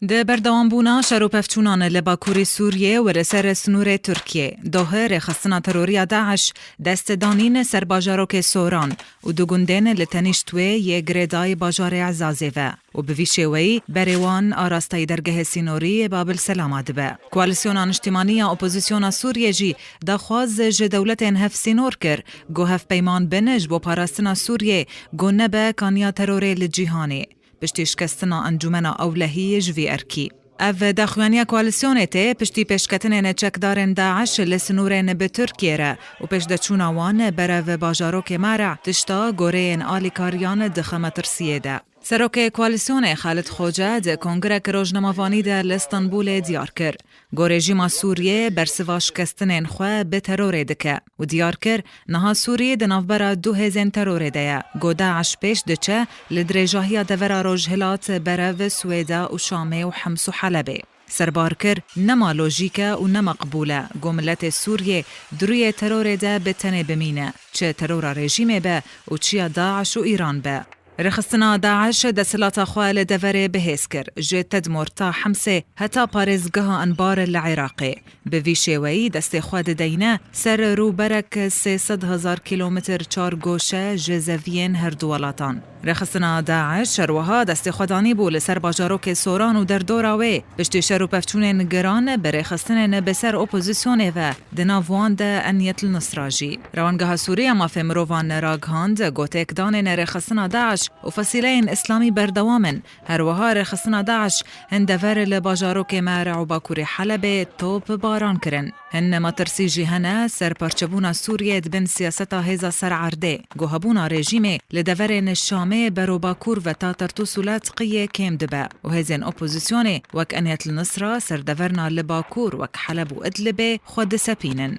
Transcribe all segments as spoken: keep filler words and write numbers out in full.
Di berdewambûna şer û pevçûnan li Bakurê Sûriyê û li ser sinûrê Tirkiyê, doh rêxistina teroriya DAIŞ dest danîn ser bajarokê Soran û du gundên li tenîşt wê yê girêdayî bajarê Ezazê ve û bi vî şêweyî berê wan arastayî dergehê sînorî yê Babil Selama dibe. Koalîsyona Niştîmanî ya Opozisyona Sûriyê jî daxwaz ji dewletên hevsînor kir, ku hevpeyman bin ji bo parastina Sûriyê, ku nebe kaniya terorê li cîhanê. Piştî şikestina Encûmena Ewlehiyê ji vî erkî. Ev daxuyaniya koalîsyonê tê piştî pêşketinên çekdarên DAIŞ li sinûrên bi Tirkiyê re û pêşdeçûna wan berev bajarokê Mara, tişta goreyên alîkariyan dixe metirsiyê de. Serokê koalîsyonê Xalid Xoce di kongrek rojnamevanî de li Stenbolê diyar kir, ku rejîma Sûriyê bersiva şikestinên xwe bi terorê dike û diyar kir, niha Sûrî di navbera du hêzên terorê de ye, ku DAIŞ pêş diçe li dirêjahiya devera Rojhilat berev Swêda û Şamê û Hems û Helebê. Serbar kir, nema lojîk e û ne meqbûl e, ku miletê Sûriyê di rûyê terorê de bi tenê bimîne, çi terora rejîmê be û çiya DAIŞ û Îran be. Rêxistina DAIŞ desthilata xwe li deverê bihêz kir, ji Tedmor ta Hemsê heta parêzgeha Enbar li Iraqê. Bi vî şêweyî destê xwe dideyne ser rûberek sê sed hezar kîlometr çar goşe ji zeviyên her du welatan. Rêxistina DAIŞ her wiha destê xwe danîbû li ser bajarokê Soran û derdora wê. Piştî şer û pevçûnên giran bi rêxistinên bi ser opozisyonê ve, di nav wan de Enyet El Nusra jî. Rewangeha Sûrî ya Mafê Mirovan ragihand, ku têkdanên rêxistina DAIŞ û Fesîleyên Îslamî berdewam in. Her wiha rêxistina DAIŞ hin dever li bajarokê Mera û Bakurê Helebê top baran kirin. Hin metirsî jî hene ser parçebûna Sûriyê di bin siyaseta hêza ser erdê, ku hebûna rejîmê li deverên Şamê bero Bakur ve ta Tertûs û Letqiyê kêm dibe û hêzên opozisyonê wek Enyet El Nusra ser deverna li Bakur wek Heleb û Idlibê xwe disepînin.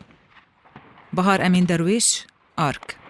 Bahar Emîn Derwîş, Ark.